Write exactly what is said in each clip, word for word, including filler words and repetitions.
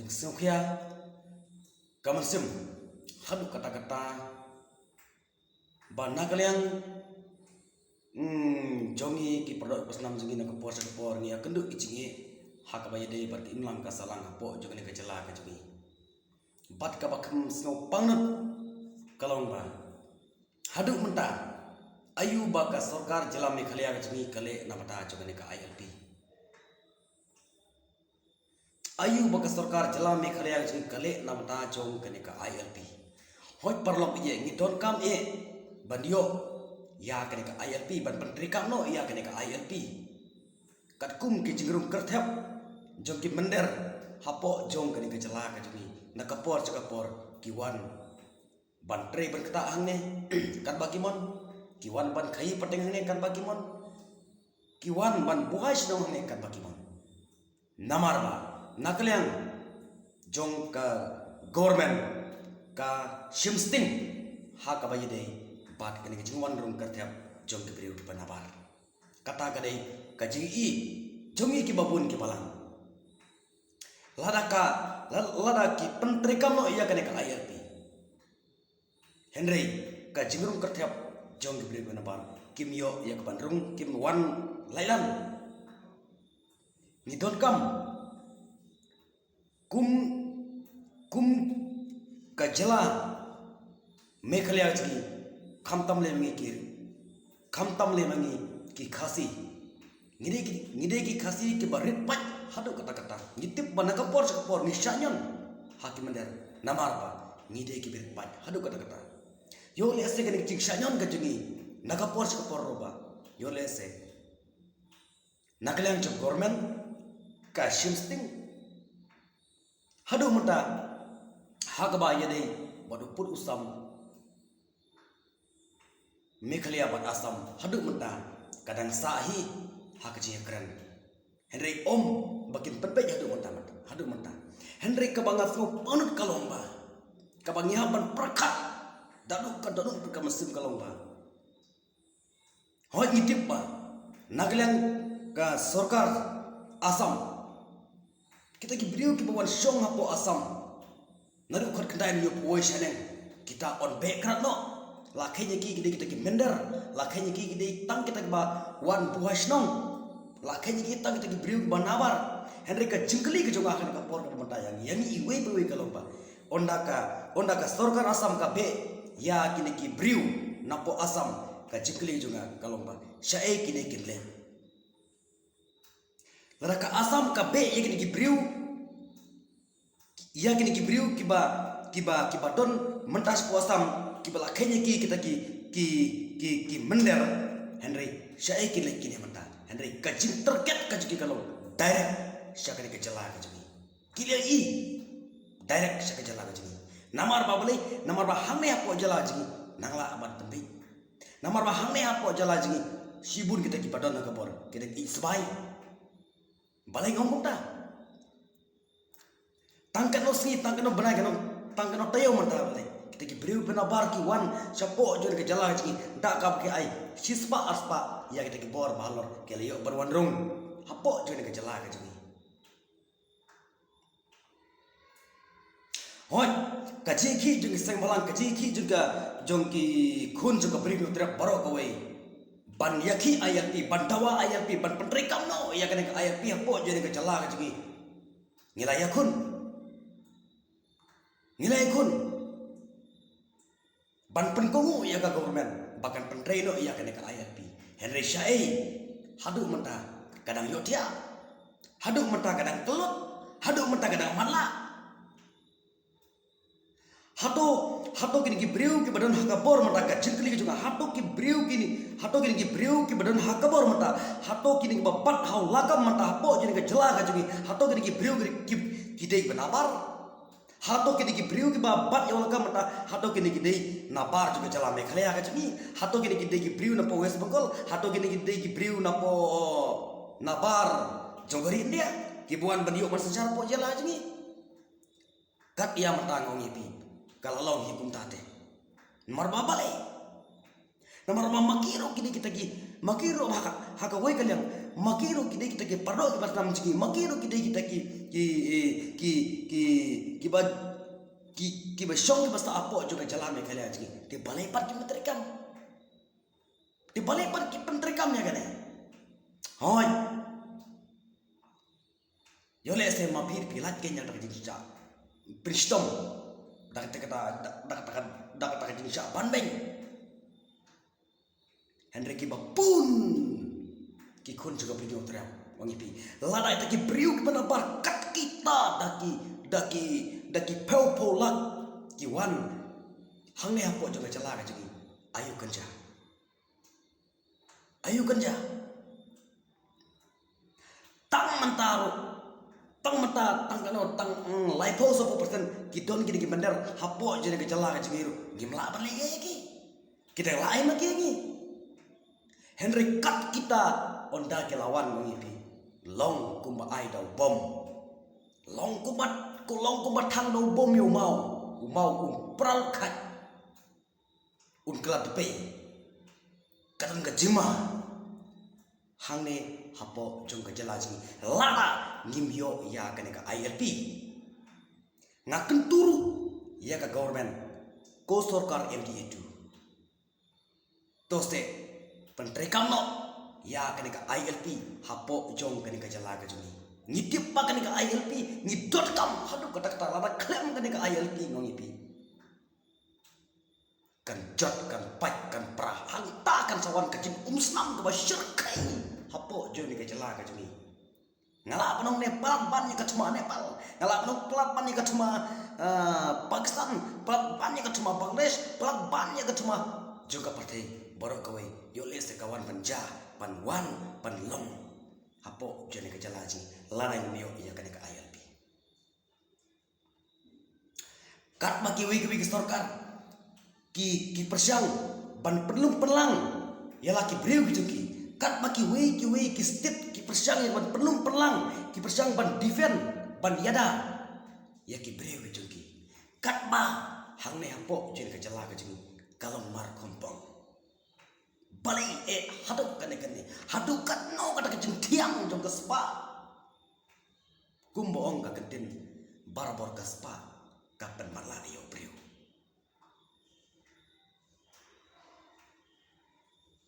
Sngewkhia ka mynsiem haduh katta katta ba na ka liang, hmm, jong ngi ki paralok parasnam jong ngi na ka por sha ka por ngi ïakynduh ki jingeh ha kaba ïadei bad ka imlang ka sahlang hapoh jong kane ka jylla ka jong ngi. Bad kaba kham sngew pangnud ka long ba haduh mynta, aïu ba ka sorkar jylla Meghalaya ka jong ngi ka leh na bynta jong kane ka I L P? Aïu ba ka sorkar jylla Meghalaya ka jong ngi ka leh na bynta jong kane ka I L P? Hooid paralok, ïa ngi donkam eh ban ïoh ïa kane ka I L P, ban pyntreikam noh ïa kane ka I L P. Katkum ki jingrung kyrthep jong ki mynder hapoh jong kane ka jylla ka jong ngi, na ka por sha ka por ki wan ban trei ban ktah hangne katba ki mon, ki wan ban khaii pateng hangne katba ki mon, ki wan ban buhai shnong hangne katba ki mon. Namar ba na ka liang jong ka government ka shim sting ha kaba ïadei bad kane ka jingwan rung kyrthep jong ki briew kiba nabar. Kata ka dei ka jingïohi jong ngi kiba bun kiba lang. Lada ka, la-, lada ki pyntreikam noh ïa kane ka I L P, hynrei ka jingrung kyrthep jong ki briew kiba nabar kim ïoh ïa ka ban rung, kim wan lait lang. Ngi donkam kum, kum ka jylla Meghalaya jong ngi, khamtam lei ma ngi ki, khamtam lei ma ngi ki Khasi, ngi dei ki, ngi dei ki Khasi kiba rit paid haduh katta katta. Ngi tip ba na ka por sha ka por ngi shah ñion ha ki mynder, namar ba ngi dei kiba rit paid haduh katta katta. Ïoh lehse kane ka jingshah ñion ka jong ngi na ka por sha ka por ruh ba ïoh lehse na ka liang jong government ka shim sting haduh mynta ha kaba ïadei bad u pud u sam Meghalaya bad Assam, haduh mynta ka dang sah hi ha ka jingïakren. Hynrei ym ba kin pynbeit haduh mynta, mynta, haduh mynta. Hynrei kaba nga sngew pangnud ka long ba kaba ngi hap ban pyrkhat da duh ka, da duh ka mynsiem ka long ba, hooid ngi tip ba na ka liang ka sorkar Assam, kita ki briew kiba wan shong hapoh Assam naduh khatkhyndai hynñiewphew wei shaneng, kita ym beh krad noh. La kheiñ ïa ki ki dei kita ki mynder, la kheiñ ïa ki ki dei tang kita kiba wan buhai shnong, la kheiñ ïa ki tang kita ki briew kiba nabar. Hynrei ka jingkylli ka jong nga ha kane ka por kaba mynta ïa ngi, ïa ngi iwei pa iwei ka long ba, ynda ka, ynda ka sorkar Assam ka beh ïa kine ki briew napoh Assam, ka jingkylli ka jong nga ka long ba shaei kine kin leit? Lada ka Assam ka beh ïa kine ki briew, ïa kine ki briew kiba, kiba, kiba don mynta shapoh Assam, kiba la kheiñ ïa ki kita ki, ki, ki, ki mynder, hynrei shaei kin leit kine mynta? Hynrei ka jingtarget ka jong ki ka long direct sha kane ka jylla ka jong ngi. Ki leit i direct sha ka jylla ka jong ngi. Namar ba balei? Namar ba hangne hapoh jylla jong ngi nang lah ban pynbeit. Namar ba hangne hapoh jylla jong ngi shibun kita kiba don ha ka bor ki dang ïeit sbai. Balei nga ong kumta? Tang katno sngi, tang katno bnai, katno, tang katno taïew mynta balei kita ki briew ba nabar ki wan shapoh jong ka jylla jong ngi, da kaba ki ai shispah arspah ïa kita ki bor ba halor, ki la ïoh ban wan rung hapoh jong ka jylla ka jong ngi. Hooid, ka jingkhih jong ki seng bhalang, ka jingkhih jong ka, jong ki khun jong ka Bri Hynñiewtrep baroh kawei ban ïakhih I L P, ban dawa I L P, ban pyntreikam noh ïa kane ka I L P hapoh jong ka jylla ka jong ngi, ngi la ïakhun. Ngi la ïakhun ban pynkohnguh ïa ka government ba kan pyntrei noh ïa kane ka I L P. Hynrei shaei, haduh mynta ka dang ïohthiah, haduh mynta ka dang kyllut, haduh mynta ka dang matlah. Hato, hato kine ki briew kiba don ha ka bor mynta, ka jingkylli ka jong nga, hato ki briew kine, hato kine ki briew kiba don ha ka bor mynta, hato kine kiba bat ha u lakam mynta hapoh jong ka jylla ka jong ngi, hato kine ki briew ki, ki, ki dei ba nabar? Hato kine ki briew kiba bat ïa u lakam mynta, hato kine ki dei nabar jong ka jylla Meghalaya ka jong ngi? Hato kine ki dei ki briew napoh West Bengal? Hato kine ki dei ki briew napoh, nabar jong ka ri India kiba wan ban ïoh ban synshar hapoh jylla jong ngi? Kat ïa mynta nga ong ïa phi, ka la long hi kumta te. Namar ba balei? Namar ba ma ki ruh kine kita ki, ma ki ruh ha ka, ha kawei ka liang, Ma ki ruh ki dei kita ki paralok kiba snam jong ngi, ma ki ruh ki dei kita ki, ki, eh, ki, ki, kiba, ki, kiba shong kiba sah hapoh jong ka jylla Meghalaya jong ngi. Te balei pat kim pyntreikam? Te balei pat kim pyntreikam ïa kane? Hooid. Ïoh lehse ma phi phi lait kein ïa kata ka jingshisha. Pynshitom da kata, da, da kata, da kata ka jingshisha ban beiñ. Hynrei kiba pun ki khun jong ka Bri Hynñiewtrep, ong ïa phi. Lada ita ki briew kiba nabar kat kita da ki, da ki, da ki phew phew lak ki wan hangne hapoh jong ka jylla ka jong ngi. Aïu kan jia? Aïu kan jia? Tang mynta ruh, tang mynta, tang kano, tang, mm, laiphew sawphew percent ki don kine ki mynder hapoh jong ka jylla ka jong ngi ruh, ngim lah ban leh ïa ki. Ki dang lah ai ma ki ïa ngi. Hynrei kat kita, ynda ki la wan, ong ïa phi, long kumba ai da u bom. Long kumba, long kumba thang da u bom ïa u maw. U maw un pral khat. Un khlad pei. Ka don ka jingma hangne hapoh jong ka jylla jong ngi lada ngim ïoh ïa kane ka I L P. Nga kyntu ruh ïa ka government, ko sorkar M D A two, to sdang pyntreikam noh ïa kane ka I L P hapoh jong kane ka jylla ka jong ngi. Ngi tip ba kane ka I L P ngi donkam haduh katta katta, lada khlem kane ka I L P, ong ïa phi, kan jot, kan pait, kan pra, hangta kan sa wan ka jingumsnam kaba shyrkhei hapoh jong kane ka jylla ka jong ngi. Nga lah ban ong ne palat ban ïa ka thma Nepal, nga lah ban ong palat ban ïa ka thma, ah, Pakistan, palat ban ïa ka thma Bangladesh, palat ban ïa ka thma jong ka pyrthei baroh kawei. Ïoh lehse ka wan ban jia, ban wan, ban long hapoh jong kane ka jylla jong ngi lada ngim ïoh ïa kane ka I L P. Katba kiwei kiwei ki sorkar ki, ki pyrshang ban pynlum pynlang ïa la ki briew ki jong ki. Katba kiwei kiwei ki state ki pyrshang ïa ban pynlum pynlang, ki pyrshang ban defend, ban ïada ïa ki briew ki jong ki. Katba hangne hapoh jong ka jylla ka jong ngi ka long mar khongpong. Balei eh haduh kane kane, haduh katno kata ka jingthiang jong ka spah? Kumba ong ka ktien, barabor ka spah ka pynmatlah ïa u briew.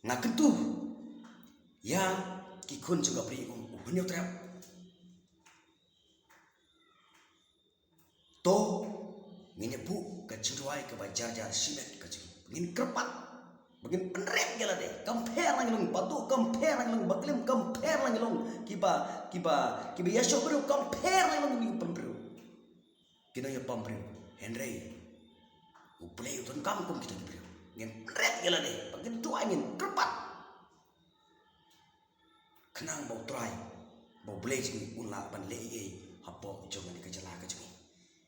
Nga kyntu ïa ki khun jong ka Bri u, u Hynñiewtrep. To ngin ïa buh ka jingduwai kaba jar jar shimet ka jong ngi. Ngin kyrpad ba ngin pynrem ïa lade. Kam pher na ngi long ba tuh, kam pher na ngi long ba klim, kam pher na ngi long kiba, kiba, kiba ïashoh briew, kam pher na ngi long kiba pynbriew. Ki nongïapom briew. Hynrei U Blei u donkam kum kita ki briew. Ngin pynrem ïa lade ba ngin duwai, ngin kyrpad. Khnang ba U Trai, ba U Blei jong ngi un lah ban leh ei ei hapoh jong kane ka jylla ka jong ngi.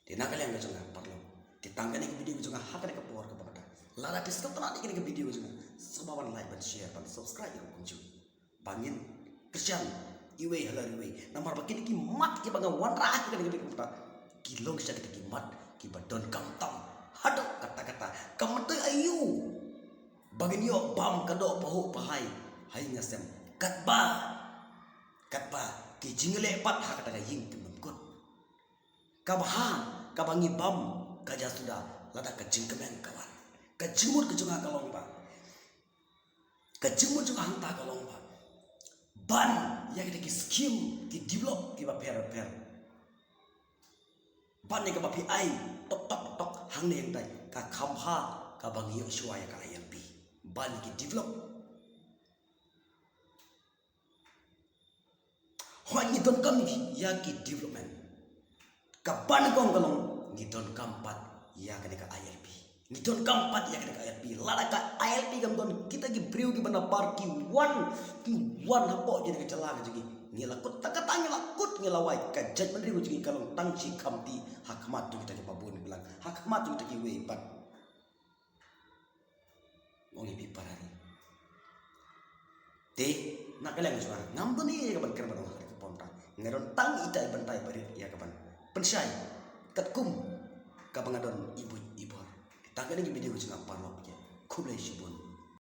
Te na ka liang ka jong nga paralok, te tang kane ka video ka jong nga ha kane ka por kaba mynta. Lada phi sngewtynnat ïa kane ka video ka jong nga, sngewbha ban like, ban share, ban subscribe ïa ka kumjuh. Ba ngin kyrshan iwei halor iwei. Namar ba kine ki mat kiba nga wanrah ha kane ka video kaba mynta, ki long sha kita ki mat kiba donkam tam haduh katta katta. Kam myntoi aïu ba ngin ïoh bam ka doh pahuh pahai ha ïing ha sem. Katba, katba ki jingleh pat ha kata ka ïing kim nym kut. Kaba ha kaba ngi bam ka ja suda lada ka jingkmen ka wan. Ka jingmut ka jong nga ka long ba, ka jingmut jong nga hangta ka long ba ban ïa kita ki skim, ki develop kiba pher pher. Ban ïa kaba phi ai tok tok tok hangne hangtai, ka kham bha kaba ngi ïoh shuwa ïa ka I L P. Ban ïa ki develop. Hooid, ngi donkam ïa ki development. Kaba nyngkong ka long ngi donkam pat ïa kane ka I L P. Ngi donkam pat ïa kane ka I L P. Lada ka I L P kam don, kita ki briew kiba nabar ki wan, ki wan hapoh jong kane ka jylla ka jong ngi. Ngi la kut, tang kata ngi la kut, ngi la wai. Ka jaitbynriew ka jong ngi ka long tang shi khamti ha khmat jong kita kiba bun bilang, ha khmat jong kita kiwei pat. Ong ïa phi para ri. Te na ka liang jong nga ngam don ei ei ïa kaban kren ban ong ha kane ka por mynta. Nga don tang ita i bynta iba rit ïa kaban pynshai katkum kaba nga don i buit i bor. Tang kane ka video jong nga paralok, khublei shibun.